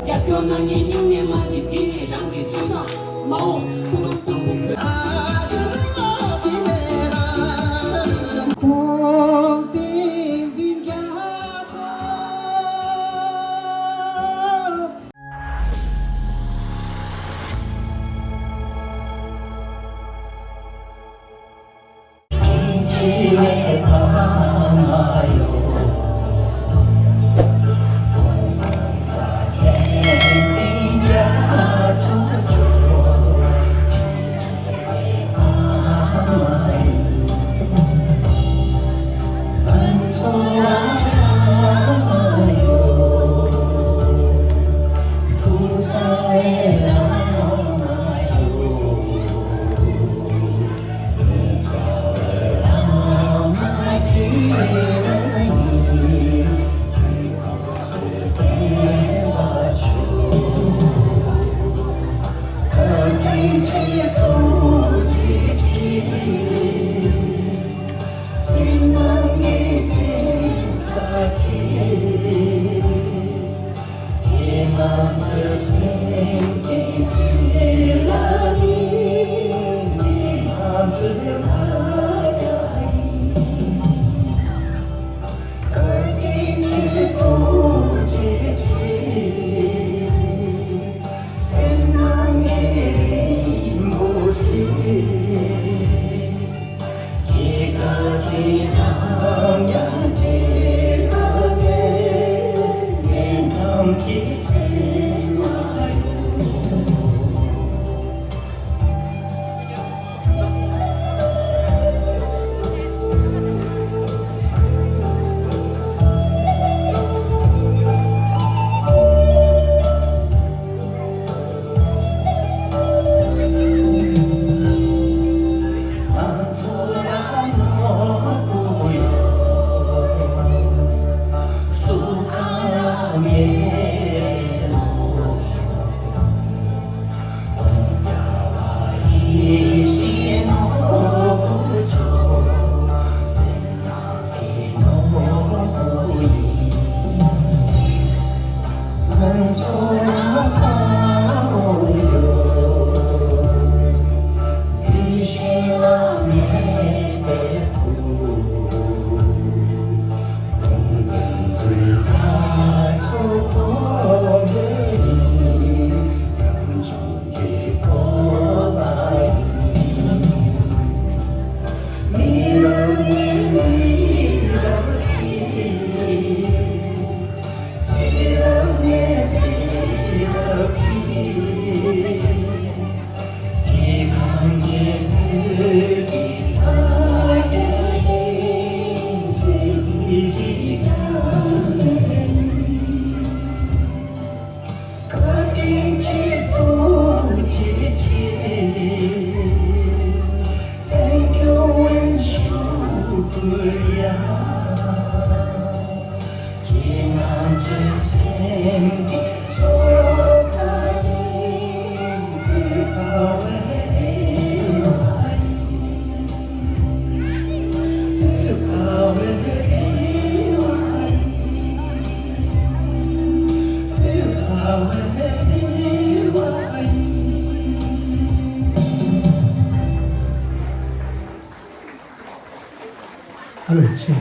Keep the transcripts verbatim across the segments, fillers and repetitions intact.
རྒྱབ་སྐྱོར་གནང་མཁན་སྙིང་ནས་མ་བརྗེད། དེ་ནི་རང་གི་སྤྱོད་བཟང་མ་འོངས་ཁོང་རྣམ་དང་པོ་བོད། Thank you and shukriya. ཨ་ལོ་ཆེ།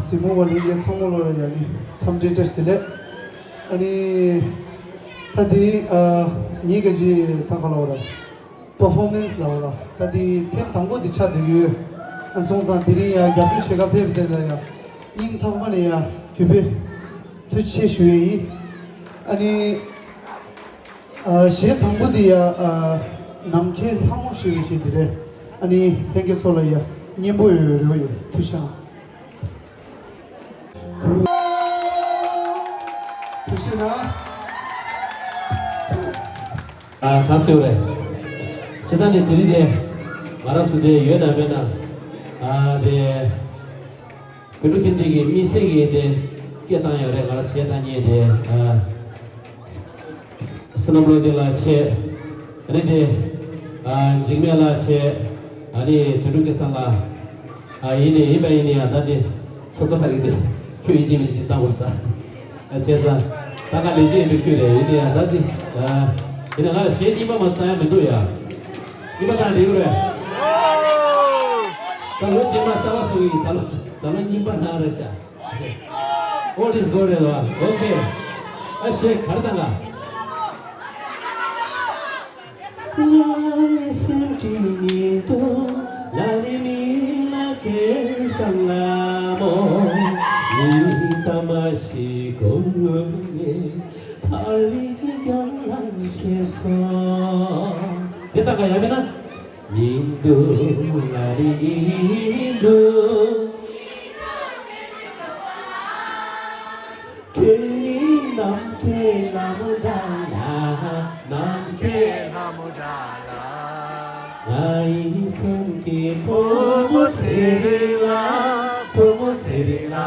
གཟིགས་མོ་བ་ལྷན་རྒྱས་ཚང་མ་ལོ་ལ་ཡ་ནི་འཚམས་འདྲི་བཀྲ་ཤིས་བདེ་ལེགས། ཨ་ནི་ད་དེ་རིང་ངེད་ཀྱི་ད་ག་ལ་བ་ལ་པར་ཧྥོར་མེན་སི་ལ་བ་ལ་ད་དེ་ཐེངས་དང་པོ་དེ་ཆགས་བསྡད་ཡོད། ཨ་སོང་ཙང་དེ་རིང་ཡ་རྒྱབ་སྐྱོར་བྱེད་ག་ཕེབས་དེ་ལ་ཡ་སྙིང་ཐག་པ་ནས་ཡ་གུས་པས་ཐུགས་རྗེ་ཆེ་ཞུ་ཡས་ཡིན། ཨ་ནི། ཨ་གཞས་དང་པོ་འདི་ཡ་ཨ་ནམ་མཁའི་ལྷ་མོ་ཞེས་པའི་གཞས་འདི་རེད། ཨ་ནི་ལྷན་རྒྱས་ཚོ་ལ་ཡ་སྙན་པོ་ཡོད་རེ་བ་ཡོད། ཐུགས་རྗེ་གནང་། ཐུགས་རྗེ་གནང་། ཨ་ཁ་གསོས་རེད། སྤྱིར་བཏང་ནས་དེ་རིང་དེ་ང་རང་ཚོ་དེ་ཡོད་ན་མེད་ན་ཨ་དེ། བོད་ཕྲུག་ཁྱིམ་སྡེ་གི་དམིགས་བསལ་གྱི་དེ་སྐད་བཏང་ཡོད་རེད། ང་རང་ཚོ་གཞས་བཏང་མཁན་དེ་ཨ་སི་ནམ་བློ་བདེ་ལགས་བྱས། ཨ་ནི་དེ་ཨ་འཇིགས་མེད་ལགས་བྱས། ཨ་ནི་དོན་གྲུབ་སྐལ་བཟང་ལགས། ཨ་ཡིན་ནའི་ཡིན་པ་ཡིན་ནའི་ཡང་ད་དེ་ཚོ་ཚོ་ཕ་གི་དེ་ཁྱོད་ཡིན་གཅིག་མིན་གཅིག་བཏང་དགོས་ས། ཨ་བྱས་ཙང་ད་ང་ལས་བྱེད་ཡིན་པའི་ཁྱོད་རེད། ཡིན་ནའི་ཡང་ད་དེ་ཨ་ཡིན་ན་ང་གཞས་རྙིང་པ་མ་བཏང་ཡ་མི་འདུག་ཡ། རྙིང་པ་བཏང་འགྲིག་གི་རེད། ད་ལོ་རྗེས་མ་གསར་པ་བཟོ་གི་ཡིན། ད་ལོ་ད་ལོ་རྙིང་པ་རང་རེད་ཤག All is good རེད་བ། Okay. ཨ་ཤེ་ག་རེ་བཏང་ག་ང་སེམས་ཀྱི་ཉིན་ཐོ་ལ་ལི་མི་ལ་ཁེར་ཤང་ལ་མོ་ཡི་ཏ་མ་ཤི་གོ་ངེ། ཐག་རིང་ཀྱང་ལམ་ཆད་སོང་། དེ་ལྟ་ག་ཡ་མེད་ན། ཉིན་དུ་ལ་རི་ཉིན་དུ། ཁྱེད་ནི་ནམ་མཁའི་ལྷ་མོ་འདྲ་ལ། ནམ་མཁའི་ལྷ་མོ་འདྲ་ལ། ང་ཡི་སེམས་ཀྱི་བུ་མོ་ཚེ་རིང་ལ། བུ་མོ་ཚེ་རིང་ལ།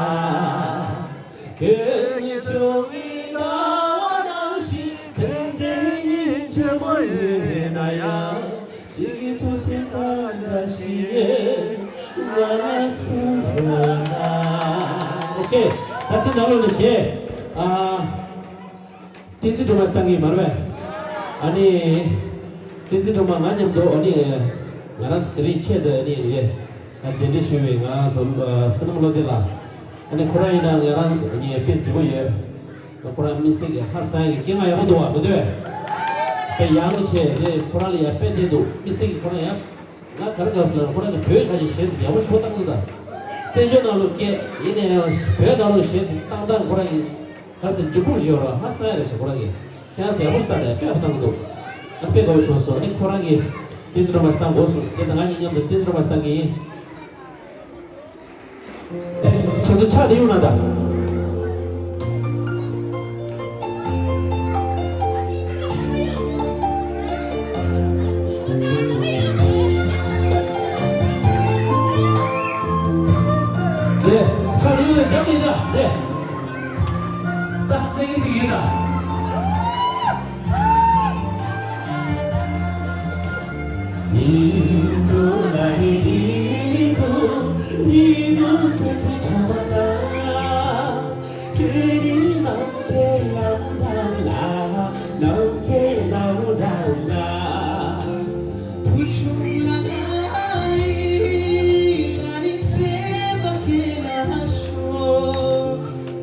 ཁྱེད་ཉིད་བྱུང་བའི་ཟླ་བ་ནང་བཞིན་དེ་འདྲའི་ཉིན་བྱེད་པོ་ཡོད་ན་ཡང་། གཅིག་གི་ཐུགས་སེམས་དང་འདྲ་ཞིག་ཡོད་ང་སུ་ཡོད་ན། ཨོ་ཁེ། ད་དེ་ནང་ལོགས་ནས་བཤད། ཨ། བསྟན་འཛིན་སྒྲོལ་མ་བཏང་གི་མ་རེད་པས། ཨ་ནི། བསྟན་འཛིན་སྒྲོལ་མ་ང་མཉམ་དུ་ཨ་ནི། ང་རང་ཚོ་དེ་རིང་ཆེད་དུ་ཨ་ནི་རེད། ད་གདན་འདྲེན་ཞུས་པའི་ང་རང་ཚོ་ཨ་བསོད་ནམས་བློ་ལྡན་ལགས། ཨ་ནི་ཁོ་རང་ཡིན་ན་ང་རང་གཉིས་དཔེ་འགྲིག་པོ་ཡོད། ཁོ་རང་མི་སེར་གྱི་ཧ་སང་གི་སྐད་ངག་ཡག་པོ་འདུག་བ་མི་འདུག་བས། དཔེ་ཡག་པོ་བྱས་ནས་ཁོ་རང་ལ་ཡང་དཔེ་བསྟན་འདུག་མི་སེར་གྱི་ཁོ་རང་ཡང་། ང་ག་རེ་ག་ཟེར་ན་ཁོ་རང་གི་བོད་ཁ་ཅིག་གཞས་དེ་ཡག་པོ་ཞེ་པོ་བཏང་འདུག་ད། བཙན་བྱོལ་ནང་ལོགས་སྐད་ཡིན་ན་ཡང་བོད་ནང་ལོགས་གཞས་དེ་བཏང་སྟངས་ཁོ་རང་གི་ག་ཟེར་འཇུག་ཁུངས་ཞིག་ཡོད་ར་ཧ་སང་ཡ་རེད་ཟེར་ཁོ་རང་གི་ཁྱེད་རང་ཚོ་ཡག་པོ་ཞིག་བཏང་ནས་དཔེ་ཡག་པོ་བཏང་གི་འདུག་ཨ་དཔེ་དགའ་པོ་བྱུང་སོང་། ཨ་ནི་ཁོ་རང་གི་བསྟན་འཛིན་སྒྲོལ་མ་ཞིག་བཏང་དགོས་སོང་ཟེར་བྱས་ཙང་ང་གཉིས་མཉམ་དུ་བསྟན་འཛིན་སྒྲོལ་མ་ཞིག་བཏང་གི་ཡིན། ཁྱེད་ཚོ་ཕྱག་དེ་གཡུག་ན་ད། ལེ། ཕྱག་དེ་གཡུག་ན་རྒྱབ་ནས་ད་ལེ། ད་སེང་གེ་ཟིག་ཡིན་ད།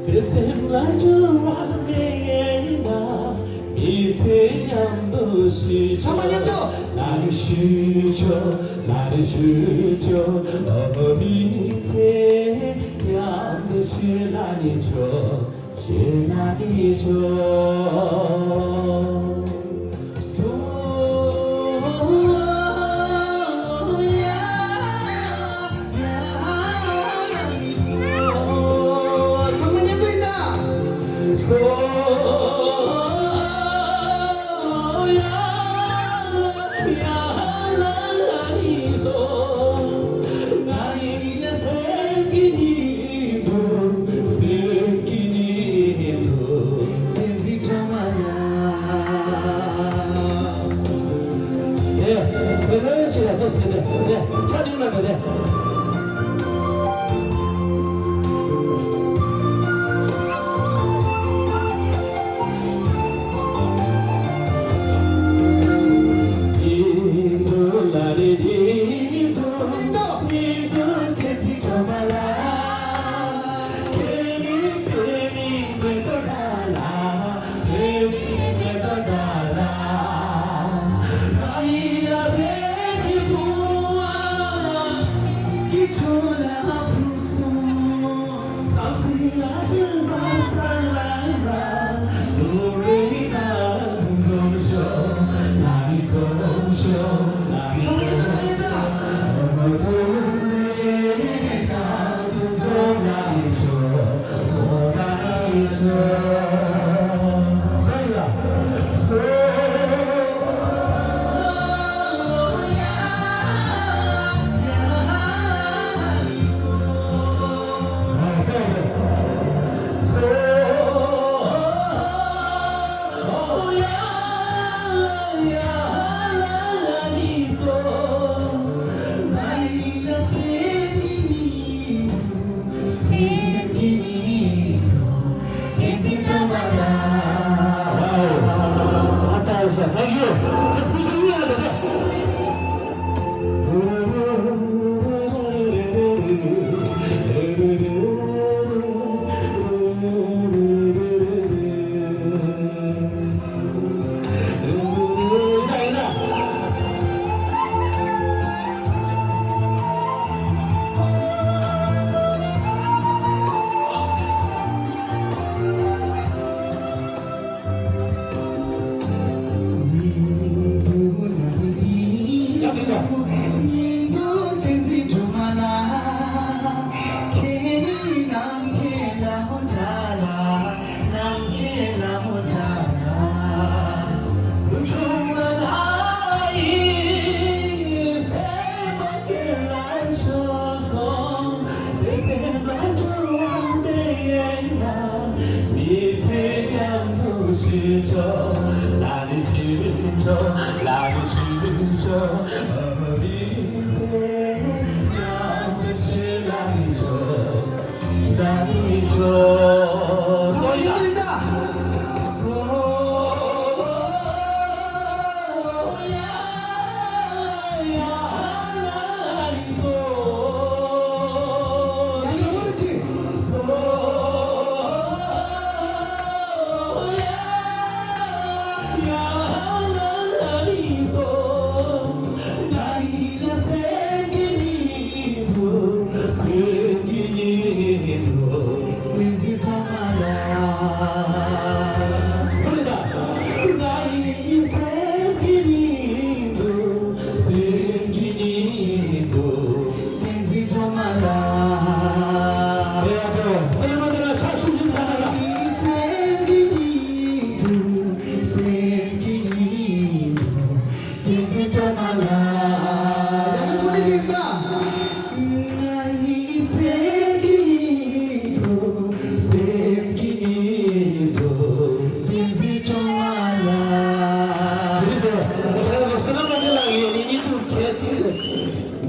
བརྩེ་སེམས་ལ་འགྱུར་བ་མེད་ན། མི་ཚེ་མཉམ་དུ་ཞུ་ཆོག་ཚང་མ་མཉམ་དུ། ང་ནི་ཞུ་ཆོག་ང་ནི་ཞུ་ཆོག་ཨོ་མི་ཚེ་མཉམ་དུ་ཞུ་ན་ནི་ཆོག་ཞུ་ན་ནི་ཆོག་སོ་ཡ། ཨེ། བོད་ལོའི་ཆེད་ལ་ཐོག་ཟེར་ཏེ་རེད། ཆ་འཇུག་ན་མེད་རེད།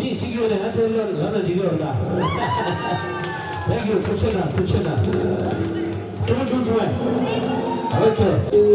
མི་ཞིག་ཡོད་ན་ཡང་དེ་ལ་ལབ་ན་འགྲིག་གི་ཡོད་རེད་ད། Thank you. ཐུགས་རྗེ་གནང་། ཐུགས་རྗེ་གནང་། ཐུགས་རྗེ་ཆེ། Okay.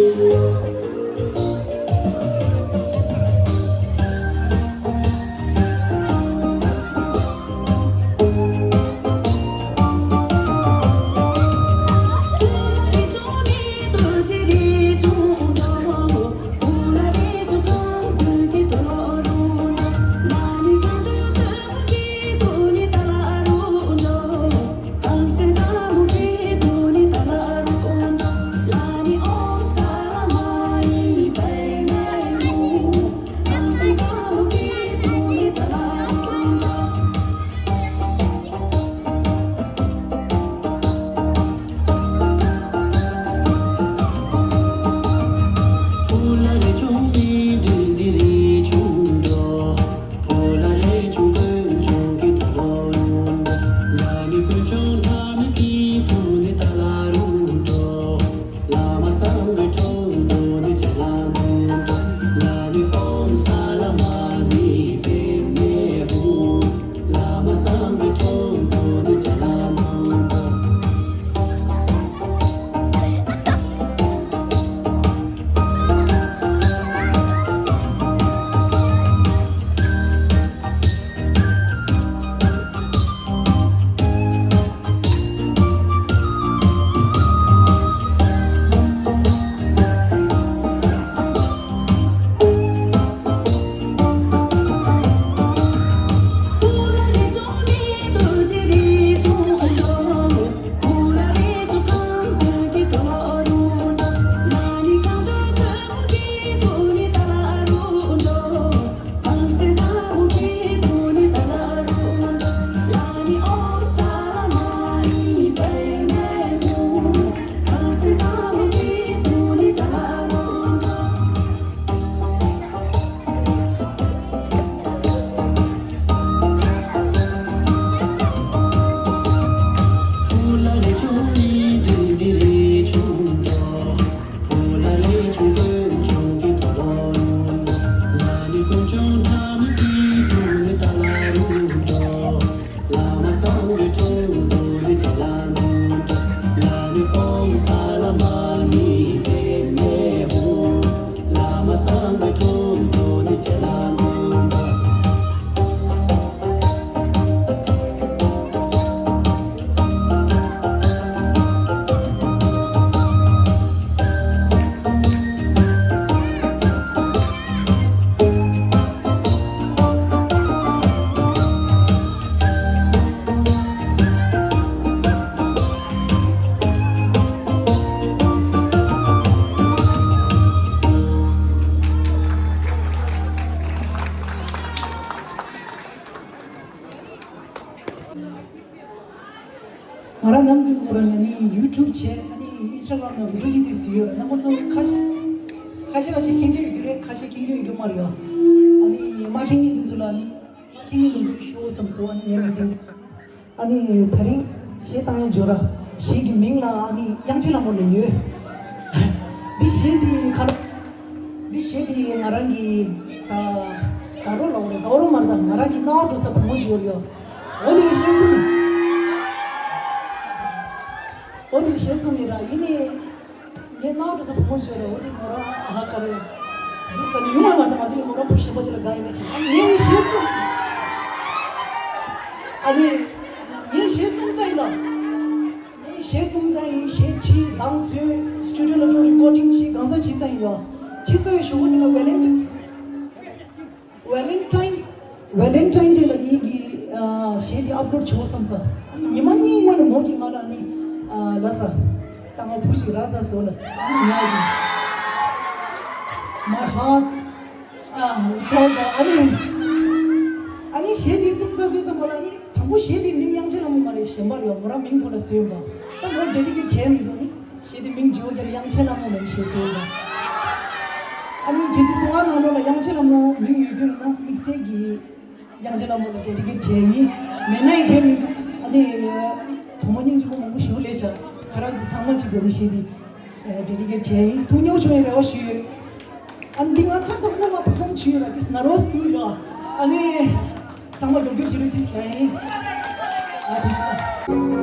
ང་རང་ནམ་རྒྱུན་ཁོ་རང་ནས་ནི་ཡུ་ཊུབ་བྱས། ཨ་ནི་ཨིན་སི་ཊ་གྷ་རམ་ནང་བི་ཌིའོ་སྐྱེལ་ཚུལ་ཡོད། རྣམ་པ་ཚོ་ཁ་ཤས་ཁ་ཤས་ཁ་ཤས་མཁྱེན་མཁན་ཡོད་རེད། ཁ་ཤས་མཁྱེན་མཁན་ཡོད་མ་རེད་ཡ། ཨ་ནི་མ་མཁྱེན་མཁན་དེ་ཚོ་ལ་ནི་མ་མཁྱེན་མཁན་དེ་ཚོ་ལ་ཤོག་བསམ་སོང་། ཨ་ནི་ངས་མི་བདེན་ཚིག་ཨ་ནི་དེ་རིང་གཞས་བཏང་ཡ་འབྱོར་ར། གཞས་ཀྱི་མིང་ལ་ཨ་ནི་དབྱངས་ཅན་ལྷ་མོ་ལབ་ཡོད། འདི་གཞས་འདི་ག་རེ། འདི་གཞས་འདི་ང་རང་གི་ད་དགའ་རོགས་ལ་འོ་རེད། དགའ་རོགས་མ་རེད། ད་ང་རང་གི་སྣང་བ་འགྲོ་ས་བུ་མོ་ཞིག་ཡོད་ཡོད། འོ་འདི་ལ་གཞས་བཙུགས། འོ་འདི་ལ་གཞས་བཙུགས་ཡིན་ར། ཡིན་ནི། ངའི་སྣང་བ་འགྲོ་ས་བུ་མོ་ཞིག་ཡོད་ར། འོ་འདི་མོ་རང་ཨ་ཧ་ག་རེ། འདི་ས་ནི་ཡོང་བ་མ་རེད། ད་ང་ཚོ་ཡི་མོ་རང་བུ་གཞན་པ་ཞིག་ལ་དགའ་ཡིན་ན་ཞིག་ཨ་ངའི་གཞས་བཙུགས། ཨ་ནི། ངའི་གཞས་བཙུགས་ཙང་ཡིན་ལ། ངས་གཞས་རྩོམ་ཚར་ཡིན། གཞས་བྲིས་བཏང་བཟོས། སི་ཊུ་ཌི་ཡོ་ལ་འགྲོ། རི་ཀོར་ཌིང་བྱས། གང་ཚ་བྱས་ཚར་ཡིན་ཡོད། བྱས་ཚར་བའི་གཞུག་གུ་དེ་ལ་ཝེ་ལེན་ཊིན། ཝེ་ལེན་ཊིན། ཝེ་ལེན་ཊིན་ཌེ་ལ་ངེད་ཀྱི་ཨ་གཞས་དེ་ཨབ་ལོཌ་བྱེད་བསམ་ས། ཉི་མ་གཉིས་སྔོན་ནས་མོ་གིས་ང་ལ་ནི་ཨ་ལ་ས། ད་ང་བུ་ཞིག་རག་ཚར་སོང་ལ་ས། ཨ་ནི་ཉག་ཅིག My heart. ཨ་ཆོག་ཆོག་ཨ་ནི། ཨ་ནི་གཞས་དེ་རྩོམ་ཚར་དུས་ཙམ་པ་ལ་ནི། དང་པོ་གཞས་དེའི་མིང་དབྱངས་ཅན་ལྷ་མོ་མ་རེད། གཞན་པ་རེད། མོ་རང་མིང་ཐོག་ལ་བཟོས་ཡོད་པ། ད་མོ་ཌེ་ཌི་ཀེཊ་བྱས་མི་འདུག་ནི། གཞས་དེའི་མིང་བརྗེ་བོ་རྒྱག་དབྱངས་ཅན་ལྷ་མོ་ལབ་ནས་གཞས་བཟོས་ཡོད་པ། ཨ་ནི་གལ་སྲིད་ཚོང་ཁང་ནང་ལོགས་ལ་དབྱངས་ཅན་ལྷ་མོ་མིང་ཡོད་རྒྱུ་ཡིན་ན་དམིགས་བསལ་གྱིས་དབྱངས་ཅན་ལྷ་མོ་ལ་ཌེ་ཌི་ཀེཊ་བྱས་ཡིན། མེད་ན་ཡི་གེ་མི་འདུག་ཨ་ནི་བུ་མོ་སྙིང་རྗེ་པོ་མང་པོ་ཞིག་སླེབས་ཤག་ཁྱེད་རང་ཚོ་ཚང་མ་གཅིག་སྒྲིལ་ནས་གཞས་དེ་ཌེ་ཌི་ཀེཊ་བྱས་ཡིན། ཐུགས་མཉེས་བྱུང་བའི་རེ་བ་ཞུ་ཡོད། ཨ་འདི་ང་ཚར་ཐོག་ནས་ང་པར་ཕོམ་བྱས་ཡོད་ར། འདི་ནར་ཝས་འདུག་ཡ། ཨ་ནི། ཚང་མ་མགྱོགས་མགྱོགས་བྱེད་རོགས་བྱེད་ཟེར་ཡིན། ཨ་ཐུགས་རྗེ་ཆེ།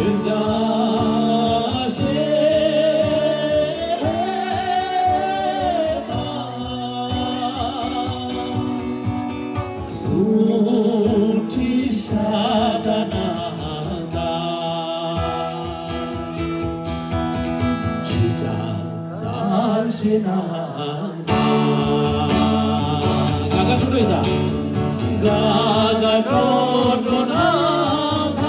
ག་ག་ཁྲོ་ཁྲོ་ཡིན་ད། ག་ག་ཁྲོ་ཁྲོ་ན་ད།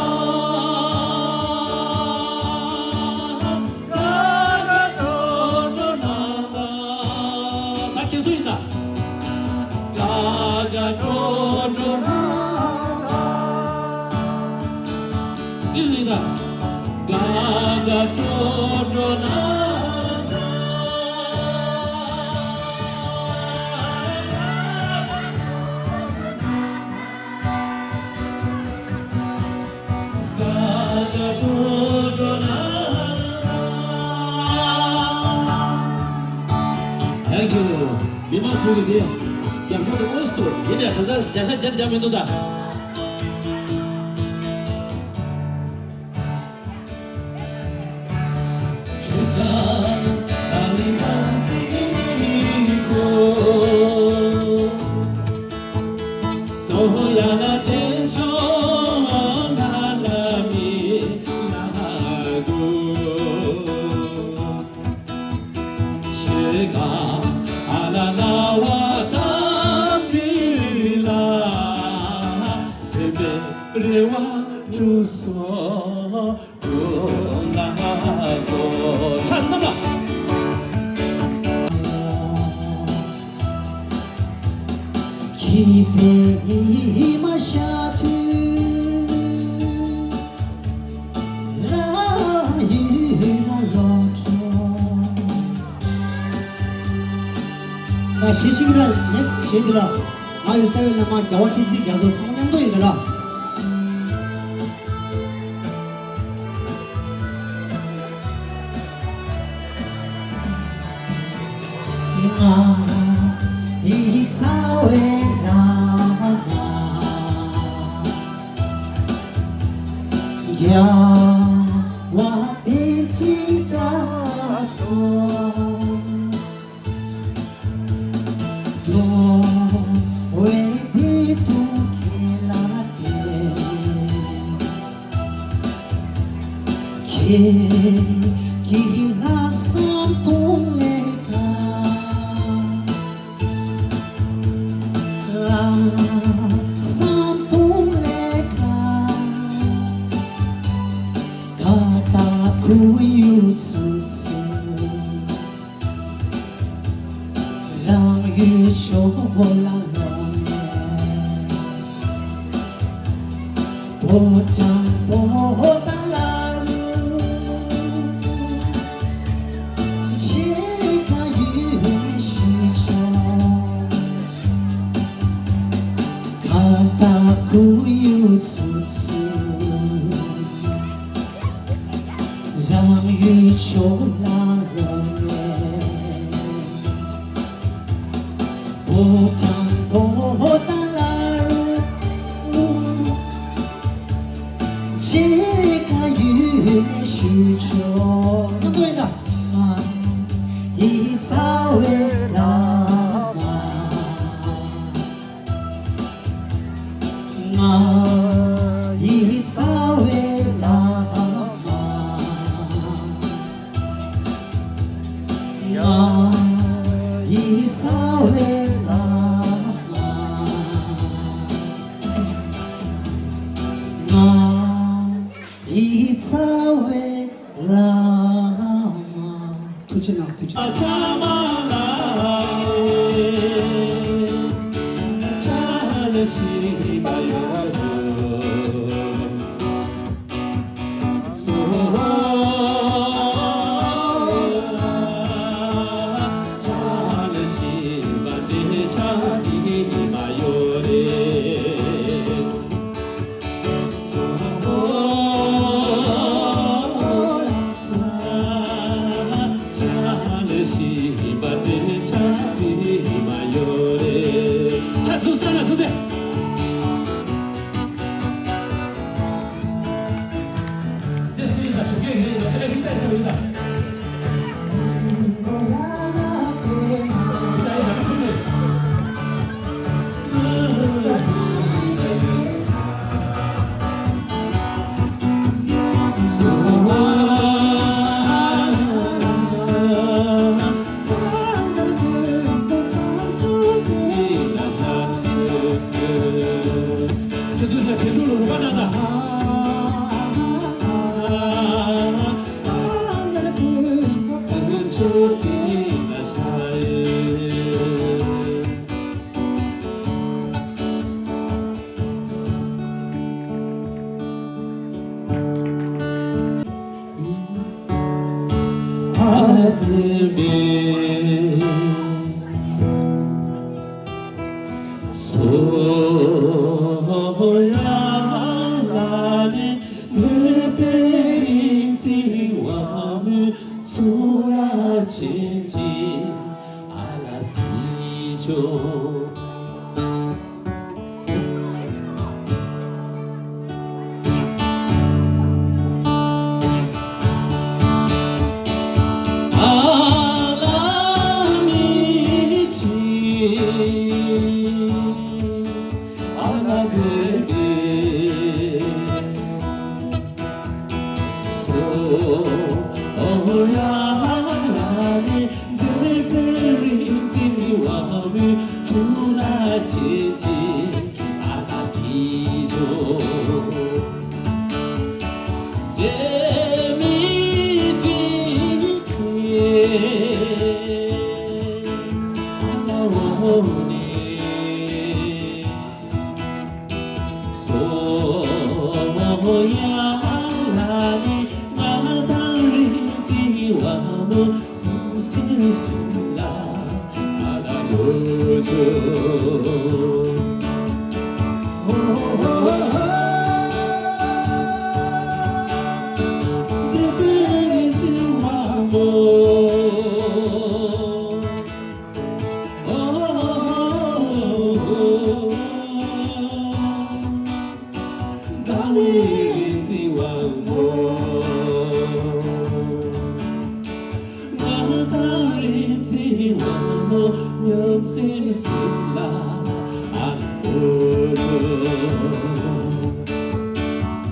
ག་ག་ཁྲོ་ཁྲོ་ན་ད། ད་ཁྱེད་ཚོ་ཡིན་ད། ག་ག་ཁྲོ་ཁྲོ་ན་ད། འདི་ནི་ད། ག་ག་ཁྲོ་ཁྲོ་ན། ག་ག་ཁྲོ་ཁྲོ་ན། Thank you. མི་མང་ཚོ་གི་དེ་རྒྱབ་སྐྱོར་དེ་དངོས་སུ་ཡིན་ནས་གང་ལྟར་བརྒྱ་ཆ་བརྒྱ་བརྒྱ་མི་འདུག་ད། རེ་བ་འགྲུབ་སོང་། འགྲུབ་ལ་སོང་། ཆ་རྣམས་ལ། ཁྱེད་པའི་ཉི་མ་ཤར་དུས། ང་ཞེས་ཤིག་ན་next་ཞེས་འདི་ལ་ང་ཡི་སེ་བའི་བླ་མ་རྒྱལ་བ་བསྟན་འཛིན་རྒྱ་མཚོ་སང་མཉམ་དུ་ཡིན་འདི་ལ། ང་ཡི་རྩ་བའི་བླ་མ། རྒྱལ་བ་བསྟན་འཛིན་རྒྱ་མཚོ། འགྲོ་བའི་བདེ་སྡུག་ཁྱེད་ལ་གཏད། ཁྱེད་ཀྱི་ལྷག་བསམ་གཏོང་ལས་ཀ། ལྷག་བསམ་གཏོང་ལས་ཀ། ཀ་ཏ་ཁུ་ཡུ་ཚུ་ཚུ། རང་ཡུལ་ཆོས་འཁོར་ལ་ལོག་ནས། ཕོ་བྲང་པོ་ཏཱ་ལ་རུ། ཕྱེད་ཀ་ཡུལ་ནས་ཞུ་ཆོག་ཀ་ཏ་ཁུ་ཡུ་ཚུ་ཚུ། རང་ཡུལ་ཕྱོགས་ལ་ལོག་ནས། ཕོ་བྲང་པོ་ཏཱ་ལ་རུ། ཕྱེད་ཀ་ཡུལ་ནས་ཞུ་ཆོག་ང་ཡི་རྩ་བའི་བླ་མ། ང་ཡི་རྩ་བའི་བླ་མ། ང་ཡི་རྩ་བའི་བླ་མ། ང་ཡི་རྩ་བའི་བླ་མ། ཐུགས་རྗེ་གནང་། ཐུགས་རྗེ་གནང་།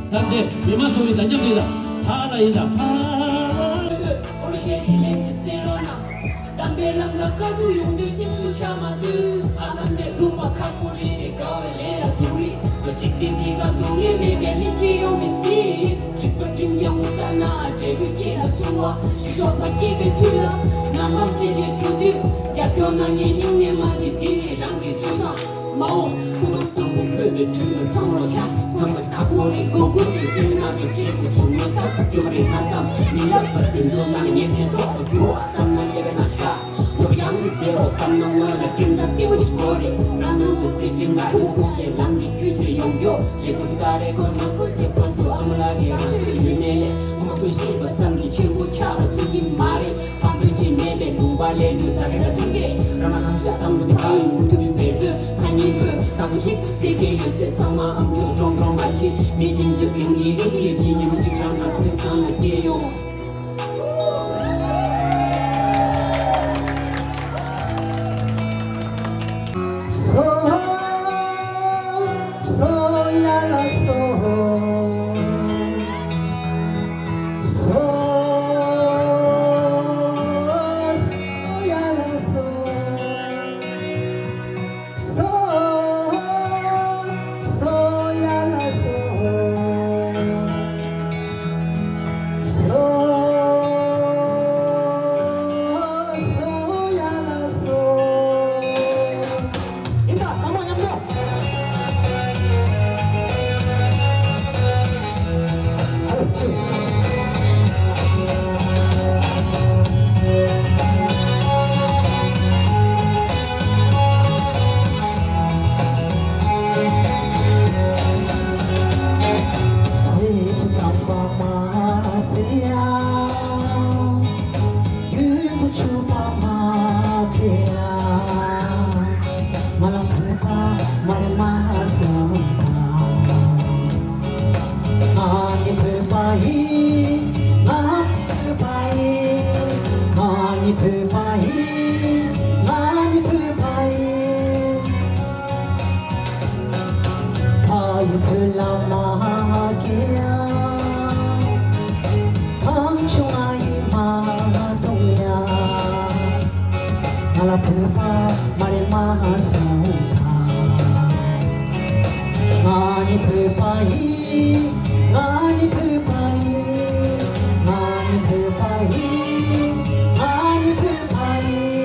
ད་དེ་མི་མང་ཚོ་གི་ད་མཉམ་དུ་ཡིན་ད་ཕ་ལ་ཡིན་ད་ཕ། དམ་པའི་ལམ་ལ་དཀའ་སྡུག་ཡོང་དུས་སེམས་སུ་ཆགས་མ་འདུག་ཨ་སམ་དེ་སྒྲུབ་པ་ཁག་པོ་རེད། དགའ་བའི་ལས་ལ་སྡུག་རེད། འཇིག་རྟེན་འདི་ག་སྡུག་བསྔལ་མེད་པའི་གླིང་ཆེན་ཡོང་མི་སྲིད། རིག་པ་སྒྲིམ་ཀྱང་འུ་ལྟ་ན་འབྲས་བུ་ཁྱེད་ལ་གསུང་བ། ཞོགས་པ་སྐྱེས་པའི་དུས་ལ་ནམ་ཕམ་ཅན་གྱི་འགྲོ་དུས། རྒྱབ་སྐྱོར་གནང་མཁན་སྙིང་ནས་མ་བརྗེད། དེ་ནི་རང་གི་ཚུལ་བཟང་མ་འོང་། ཁོ་རང་དང་པོ་བོད་པའི་དུས་ལ་ཚང་རོགས་བྱ། ཚང་མ་ཁ་ཕོ་རེ་མགོ་དགུ་དུས་ཅན་ནང་གི་ཆེད་དུ་ཚུགས་མ་ཐག་རྒྱུ་རེད་ང་བསམ། མི་ལབ་པ་དེ་ཚོ་ནང་ཉན་ཕན་ཐོགས་པ་རྒྱུ་བ་བསམ་ན་ལེ་བའི་ནང་ཤ། ཐོབ་ཡང་མི་བཙལ་བ་བསམ་ན་སྔོན་ལ་རྒྱུན་དང་ལྟེ་བ་ཅིག་དགོས་རེད། རང་ནང་དུ་སྲིད་ཅིང་ང་ཆུ་ཁོག་ལས་ལམ་གྱི་ཁྱུ་ཆུ་ཡོང་རྒྱུ་རེད། ཀུན་ད་རེ་གོར་མ་ཁུ་ཚེ་ཕང་དུ་ཨ་མ་ལགས་ཀྱི་རང་སོའི་ཡུལ་ནས་ལས་ཁོང་ཁུ་ཤེས་པ་ཙམ་གྱིས་ཆུ་བོ་ཆགས་ལ་ཚུད་ཀྱི་མ་རེད། ཕན་ཐོགས་ཅི་མེད་པའི་ལུང་པ་ལས་དུས་ས་ག་ད་ཐུག་གེ་རང་ལ་ཧམ་ཤ་བསམ་བློ་དེ་གང་ཡིན་མུ་མཐུད་པའི་འབད་རྩོལ་ཁ་ཉིན་པོས་དང་པོ་ཞིག་ཏུ་སྲིད་ཀྱི་ཡོད་ཚད་ཚང་མ་ཨམ་ཅོག་ཀྲོང་ཀྲོང་མ་ཕྱི་མི་དེ་ཚོས་ཀྱང་ཡི་གེ་སྐད་ཀྱི་ཉིན་མོ་གཅིག་རང་དང་ཕན་ཚང་ལ་སྐྱེལ་ཡོང་། ཆུང་ང་ཡིས་མ་མཐོང་ཡ། ང་ལ་བོད་པ་མ་རེད་མ་གསུངས་པ། ང་ནི་བོད་པ་ཡིན། ང་ནི་བོད་པ་ཡིན། ང་ནི་བོད་པ་ཡིན། ང་ནི་བོད་པ་ཡིན།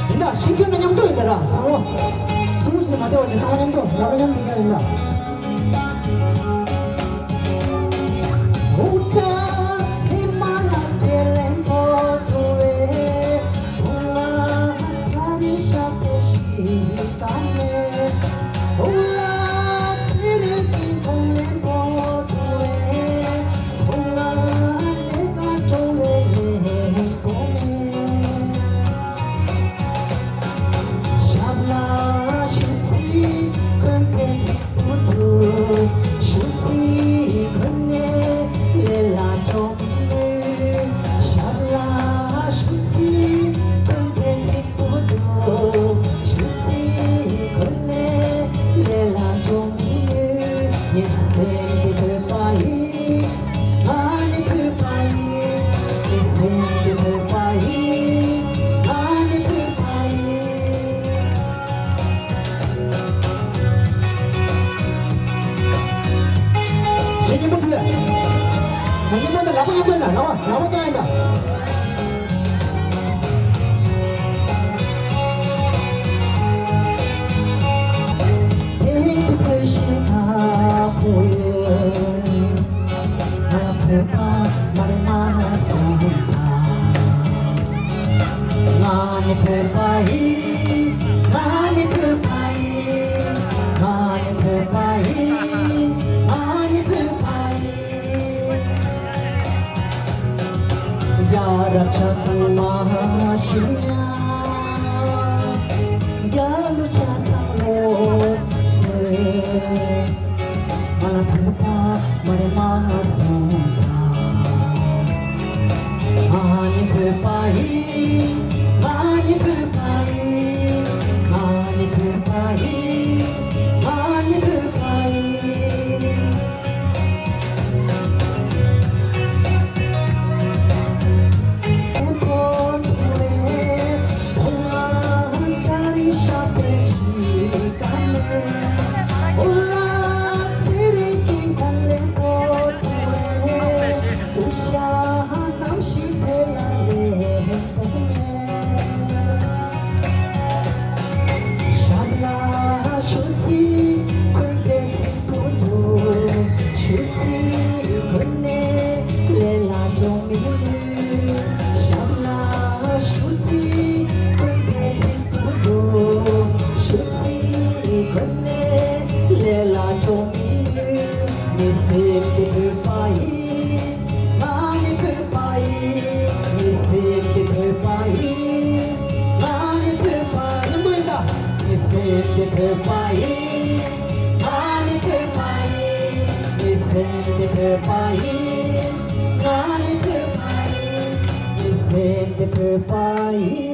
ཡིན་ད། ཤེས་ཀྱི་ན་མཉམ་དུ་ཡིན་ད་ར། གཙང་བོ། གཙང་བོ་ཞིག་ནས་མ་བདེ་བ་ཞིག་གཙང་བོ་མཉམ་དུ། ལག་པ་མཉམ་དུ་རྒྱག་ཡིན་ད། ཞབས་ལ་ཞུ་ཚིག་གོན་པའི་ཚིག་པོ་འདུག་ཞུ་ཚིག་གོན་ནས་ལས་ལ་འགྲོ་མི་ནུས། ཞབས་ལ་ཞུ་ཚིག་གོན་པའི་ཚིག་པོ་འདུག་ཞུ་ཚིག་གོན་ནས་ལས་ལ་འགྲོ་མི་ནུས། ངའི་སེམས་དེ་བོད་པ་ཡིན། ང་ནི་བོད་པ་ཡིན། ངའི་སེམས་དེ་བོད་པ་ཡིན། ང་ནི་བོད་པ་ཡིན། ཞེ་སྙན་པོ་ཐུབ་ཡ། ང་སྙན་པོ་འདི་ལག་པ་མཉམ་དུ་ཡིན་ད། ལག་པ། ལག་པ་རྒྱག་ཡིན་ད། དེང་དུས་བོད་ཞེས་ཁ་པོ་ཡོད། ང་བོད་པ་མ་རེད་མ་གསུངས་པ། ང་ནི་བོད་པ་ཡིན། ང་ནི་བོད་པ་ཡིན། ང་ནི་བོད་པ་ཡིན། ང་ནི་བོད་པ་ཡིན། རྒྱལ་རབས་ཆ་ཚང་མ་ཤེས་ཡ། རྒྱལ་གླུ་ཆ་ཚང་ལོ། ང་ལ་བོད་པ་མ་རེད་མ་གསུངས་པ། ང་ནི་བོད་པ་ཡིན། ང་ནི་བོད་པ་ཡིན། ང་ནི་བོད་པ་ཡིན། ང་ནི་བོད་པ་ཡིན། ཞབས་ལ་ཞུ་ཚིག་གོན་པའི་ཚིག་པོ་འདུག་ཞུ་ཚིག་གོན་ནས་ལས་ལ་འགྲོ་མི་ནུས། ཞབས་ལ་ཞུ་ཚིག་གོན་པའི་ཚིག་པོ་འདུག་ཞུ་ཚིག་གོན་ནས་ལས་ལ་འགྲོ་མི་ནུས། ངའི་སེམས་དེ་བོད་པ་ཡིན། ང་ནི་བོད་པ་ཡིན། ངའི་སེམས་དེ་བོད་པ་ཡིན། ང་ནི་བོད་པ་ཡིན། མཉམ་དུ་ཡིན་ད། ངའི་སེམས་དེ་བོད་པ་ཡིན། ང་ནི་བོད་པ་ཡིན། ངའི་སེམས་དེ་བོད་པ་ཡིན། ང་ནི་བོད་པ་ཡིན། ངའི་སེམས་དེ་བོད་པ་ཡིན།